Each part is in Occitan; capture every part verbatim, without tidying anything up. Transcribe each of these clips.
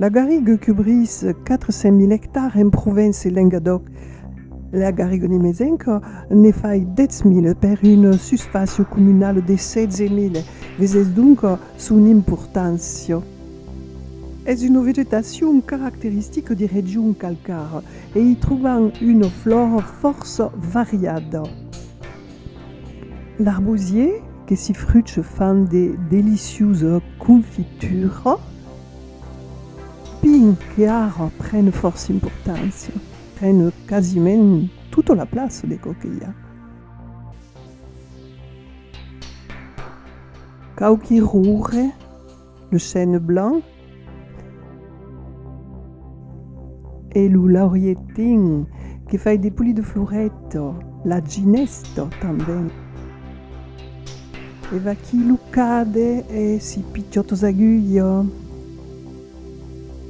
La garriga cobrís quatre cents mila ectaras en Provença e Lengadòc. La garriga nimesenca ne fai dètz mila per una susfàcia comunala de setze mila. Vesètz donc son importància. Es una vegetacion caracteristica de regions calcaras e i trobam una flòra fòrça variada. L'arbosier, que si fruchas fan de deliciosas confituras, pin que ara pren fòrça importància, pren quasiment tota la plaça de çò que i a. Quauqui roures, le chêne blanc e lo laurier tin que fai de polidas floretas, la ginèsta tanben. E vaquí lo cade e si pichòtas agulhas.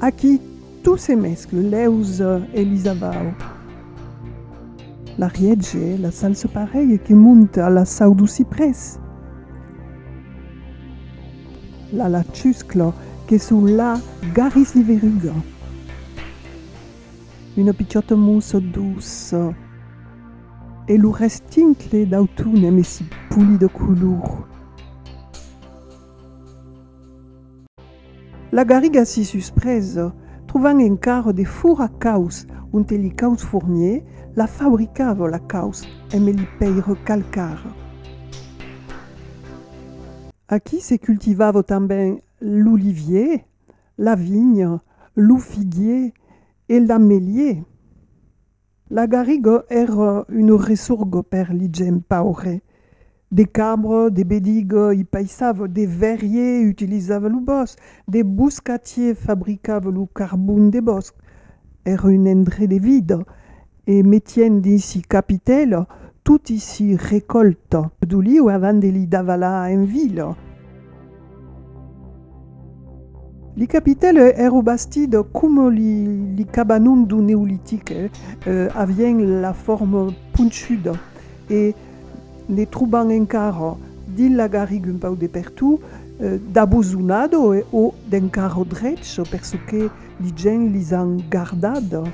Aquí tot se mescla, l'eusa e lis avaus. L'ariège, la salsa parelha que monta a la sau dau ciprès. La lachuscla que sus la garrís li verrugas. Una pichòta mossa doça. E lo restincle d'auton emé si polida color. La garriga si suspresa, trobam encara de fòrts caus onte li caus forniers la fabricava la caus emé li pèiras calcaras. Aquí se cultivava tanben l'olivier, la vinha, lo figuier e l'amelier. La garriga èra una ressorga per li gents paures. De cabras, de bedigas i passava, de verriers utilizava lo bòsc, de boscatiers fabricava lo carbon de bòsc. Èra un endrech de vida e metián dins si capitèlas toti si recòltas d'oliu avant de li davalar en vila. Li capitèlas èra bastida coma li, li cabanons dau Neolitic, eh, eh, avián la forma ponchuda e ne trobam encara dins la garriga un pauc de pertot, eh, d'abosonada o, o d'encara drecha, per çò que li gents lis an gardadas.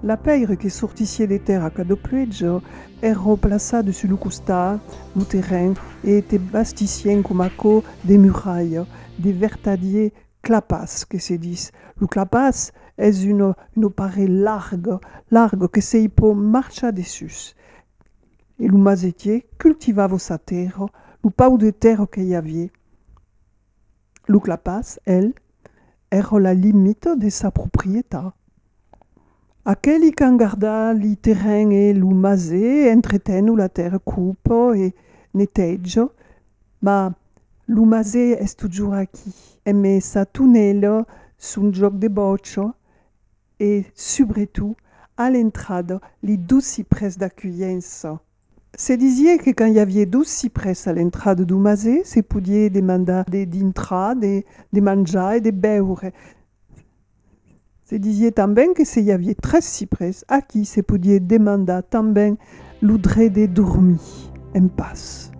La pèira que sortissiá de tèrra a cada pluèja èra plaçada sus lo costat, lo terren, e te bastissián coma aquò de muralhas, de vertadiers clapàs, que se ditz. Lo clapàs es una, una paret larga, larga, que se i pòt marchar dessús. E lo masetier cultivava sa tèrra, lo pauc de tèrra que i aviá. Lo clapàs, el, èra la limita de sa proprietat. Aqueli qu'an gardat li terren e lo maset entretenon la tèrra, copan e netejan, mas lo maset es totjorn aquí, emé sa tonèla, son jòc de bòcha e, subretot, a l'entrada, li dos ciprès d'aculhença. Se disiá que quand i aviá dos ciprès a l'entrada dau maset, se podiá demandar de dintrar, de, de manjar e de beure. Se disiá tanben que se i aviá tres ciprès, aquí se podiá demandar tanben lo dret de dormir en patz.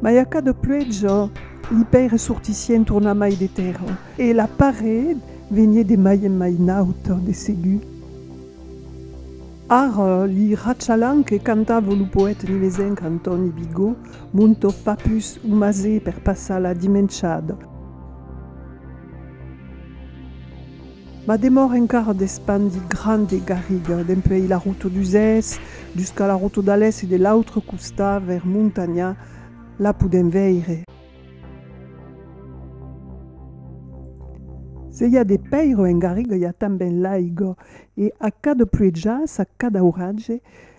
Mai a cada pluèja, li pèiras sortissián tornamai de tèrra e la paret veniá de mai en mai nauta, de segur. Ara, li rachalan que cantava lo poèta nimesenc Antòni Bigot monta pas pus au maset per passar la dimenchada. Mas demòra encara d'espandir grande garriga, dempuèi la rota d'Usès jusca la rota d'Alès e de l'autre costat, vers Montanhar, la podèm veire. Se i a de pèira en garriga, i a tanben l'aiga, e a cada pluejàs, a cada auratge,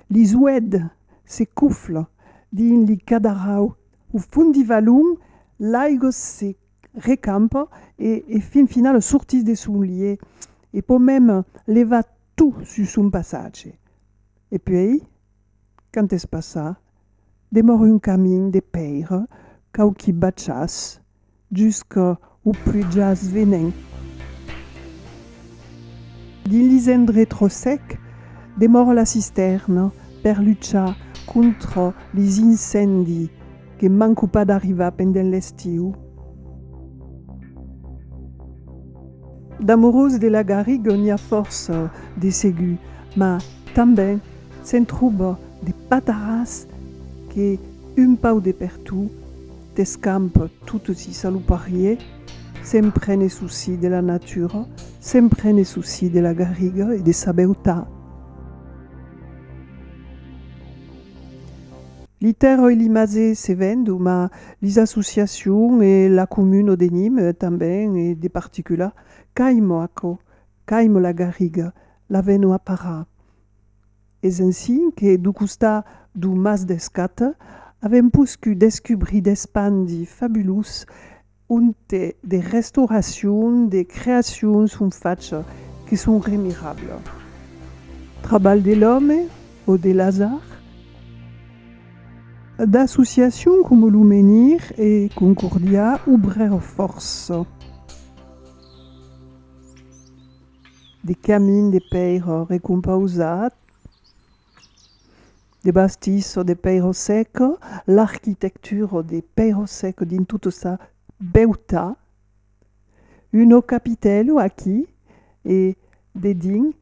li uèlhs se coflan dins li cadaraus. Au fons di valon, l'aiga se recampa e, e fin finala sortís de son lièch e pòt mème levar tot sus son passatge. E puèi, quand es passat, demòra un camin de pèira, quauqui bachàs, jusca au pluejàs venent. Dins lis endrechs tròp sècs, demòra la cistèrna per luchar contra lis incendis que mancan pas d'arribar pendent l'estiu. D'amorós de la garriga n'i a fòrça, de segur, mas tanben se'n tròba de pataràs que, un pauc de pertot, t'escampa totas si salopariás, se'n prene soci de la natura, se'n prene soci de la garriga e de sa beutat. Li tèrras e li masés se vendon, mas lis associacions e la comuna de Nimes tanben, e de particulars, qu'aiman aquò, qu'aiman la garriga, la venon aparar. Es ansin que, deu costat deu Mas d'Escata, avèm poscut descubrir d'espantis fabulós onte de restauracions, de creacions son fachas que son remirablas. Trabalh de l'òme o de l'azard? D'associacions coma lo Menhir e Concordia obrèron fòrça. De camins de pèira recompausats, de bastissas de pèira seca, l'arquitectura de pèira seca dins tota sa beutat, una capitèla aquí e dedins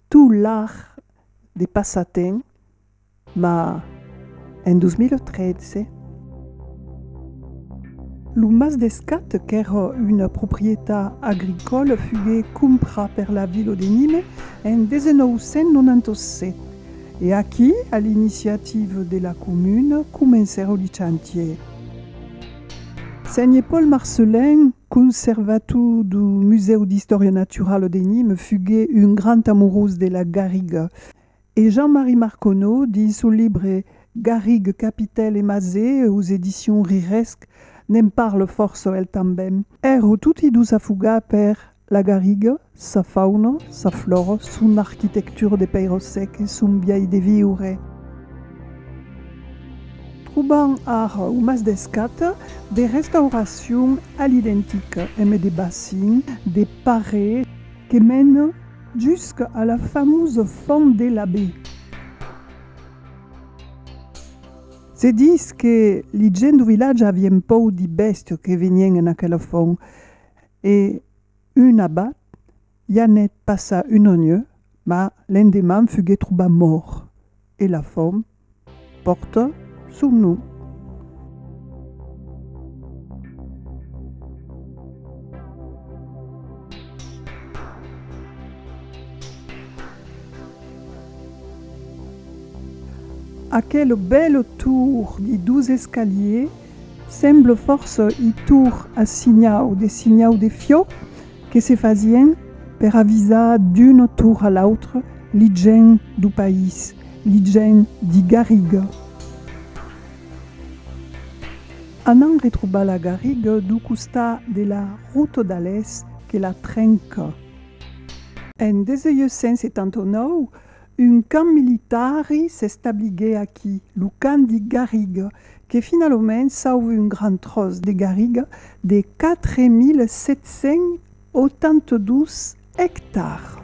tot l'art de passatemps, mas en dos mila tretze. Lo Mas d'Escata, qu'èra una proprietat agricòla, fuguèt comprat per la vila de Nimes en dètz-e-nòu cents nonanta-sèt, e aquí, a l'iniciativa de la comuna, comencèron li chantièrs. Sénher Paul Marcelin, conservator deu Musèu d'Istòria Naturala de Nimes, fuguèt un grand amorós de la garriga. E Jean-Marie Marconneau, dins son libre Garriga, capitèla e masés, aus edicions Riresc, ne'n parla fòrça el tanben. Èran toti dos afogats per la garriga, sa fauna, sa flòra, son arquitectura de pèira seca e son biais de viure. Trobam ara au Mas d'Escata de restauracions a l'identic, emé de bacins, de parets, que mena jusca a la famosa font de l'abbé. Se ditz que li gents deu vilatge avián paur di bèstias que venián en aquela font, e un abat i anèt passar una nuech, mas l'endeman fuguèt trobat mòrt, e la font pòrta son nom. Aquela bèla tor di dos escaliers sembla fòrça i tor a sinhau, de sinhau de fiòc que se fasián per avisar d'una tor a l'autra li gents deu país, li gents di Garriga. Anam retrobar la garriga deu costat de la rota d'Alès que la trenca. En dètz-e-uech cents setanta-nòu, un camp militari s'establiguèt aquí, lo camp di Garriga, que finalament sauva un grand tròç de garriga de quatre mila sèt cents ochanta-dos ectaras.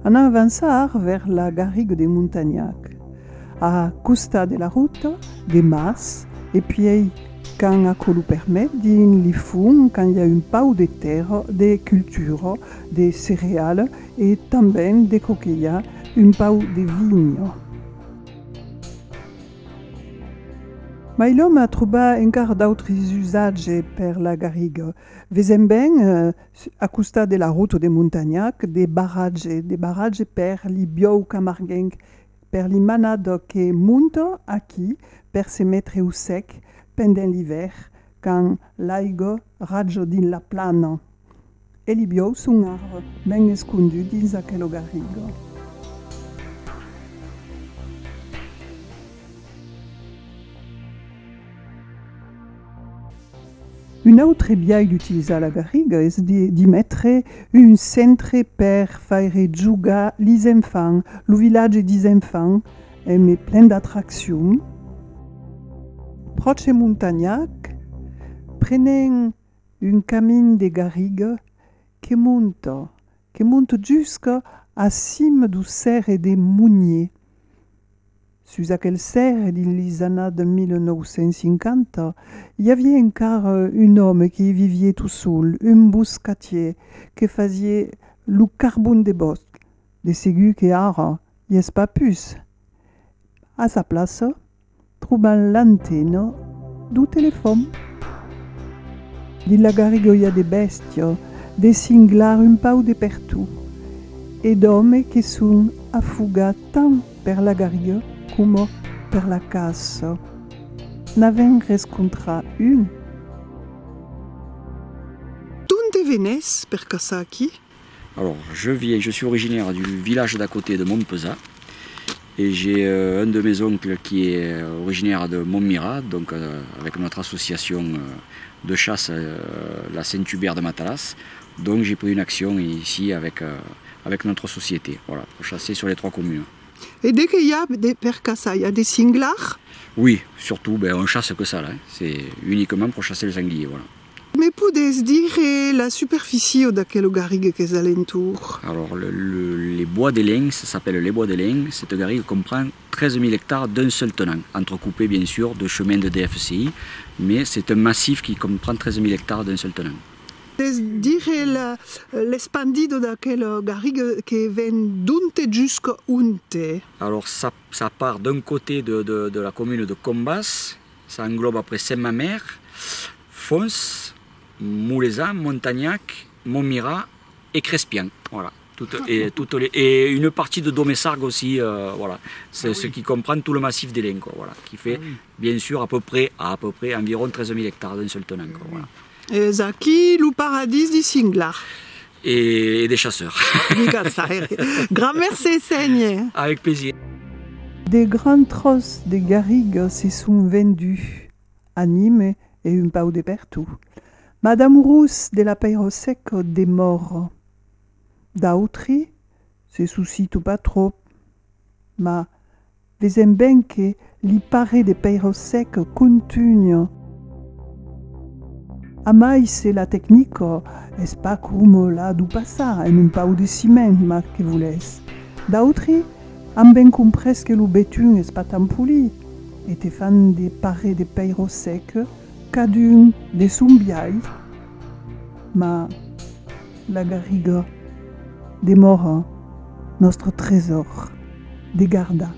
Anam avançar vers la garriga de Montanhac. A costat de la rota, de mas, e puèi, quand aquò lo permet, dins li fonts, quand i a un pauc de tèrra, de cultura, de cerealas e tanben de quò que i a, un pauc de vinha. Mai l'òme a trobat encara d'autres usatges per la garriga. Vesèm ben, eh, a costat de la rota de Montanhac, de barratges, de barratges per li buòus camarguencs, per li manadas que montan aquí per se metre au sec pendent l'ivèrn, quand l'aiga raja dins la plana. E li buòus son ara ben esconduts dins aquela garriga. Un autre biais d'utilizar la garriga es de, d'i metre un centre per faire jogar lis enfants, lo vilatge dis enfants, emé plen d'atraccions. Pròche Montanhac, prenèm un camin de garriga que monta, que monta jusca a cima deu sèrre de Monier. Sus aquel sèrre, dins lis annadas mila nòu cents cinquanta, i aviá encara un òme que i viviá tot sol, un boscatièr, que fasiá lo carbon de bòsc. De segur que ara i es pas pus. A sa plaça, trobam l'antena dau telefòn. Dins la garriga i a de bèstias, de singlars un pauc de pertot, e d'òmes que son afogats tant per la garriga coma per la caça. N'avèm rescontrat un. D'onte venètz per caçar aquí? Alors, je viens, je suis originaire du village d'à côté de Montpesat. Et j'ai, euh, un de mes oncles qui est originaire de Montmirail, donc, euh, avec notre association, euh, de chasse, euh, la Saint-Hubert de Matalas. Donc j'ai pris une action ici avec, euh, avec notre société, voilà, pour chasser sur les trois communes. E de que i a de, per caçar? I a de singlars? Oui, surtout, ben, on chasse que ça là, hein. C'est uniquement pour chasser le sanglier, voilà. Me podètz dire la superfícia d'aquela garriga qu'es a l'entorn? Alors, le, le, les bois des Lins, ça s'appelle les bois des Lins. Cette garrigue comprend treize mille hectares d'un seul tenant, entrecoupé bien sûr de chemins de D F C I, mais c'est un massif qui comprend treize mille hectares d'un seul tenant. Podètz dire la, l'espandida d'aquela garriga que ven d'onte jusca onte? Alors, ça, ça part d'un côté de, de, de la commune de Combas, ça englobe après Saint-Mamèrt, Fons, Molesat, Montagnac, Montmirail et Crespian. Voilà. Toutes, et, toutes les, et une partie de Domessargues aussi, euh, voilà. C'est ce qui comprend tout le massif des Lins, quoi, voilà, qui fait, bien sûr, à peu près, à peu près environ treize mille hectares d'un seul tenant, quoi, voilà. Es aquí lo paradís di singlars. Et, et des chasseurs. Di caçaires. Grand mercé, sénher. Avec plaisir. De grands tròç de garriga se son vendus a Nimes e un pauc de pertot. Mas d'amorós de la pèira seca demòra. D'autri se socitan pas tròp, mas vesèm ben que li parets de pèira seca contunhan. Amai se la tecnica es pas coma la dau passat, en un pauc de ciment, mas que volètz. D'autri an ben comprés que lo betun es pas tan polit, e te fan de parets de pèira seca, cadun de son biais. Mas la garriga demòra nòstre tresòr de gardar.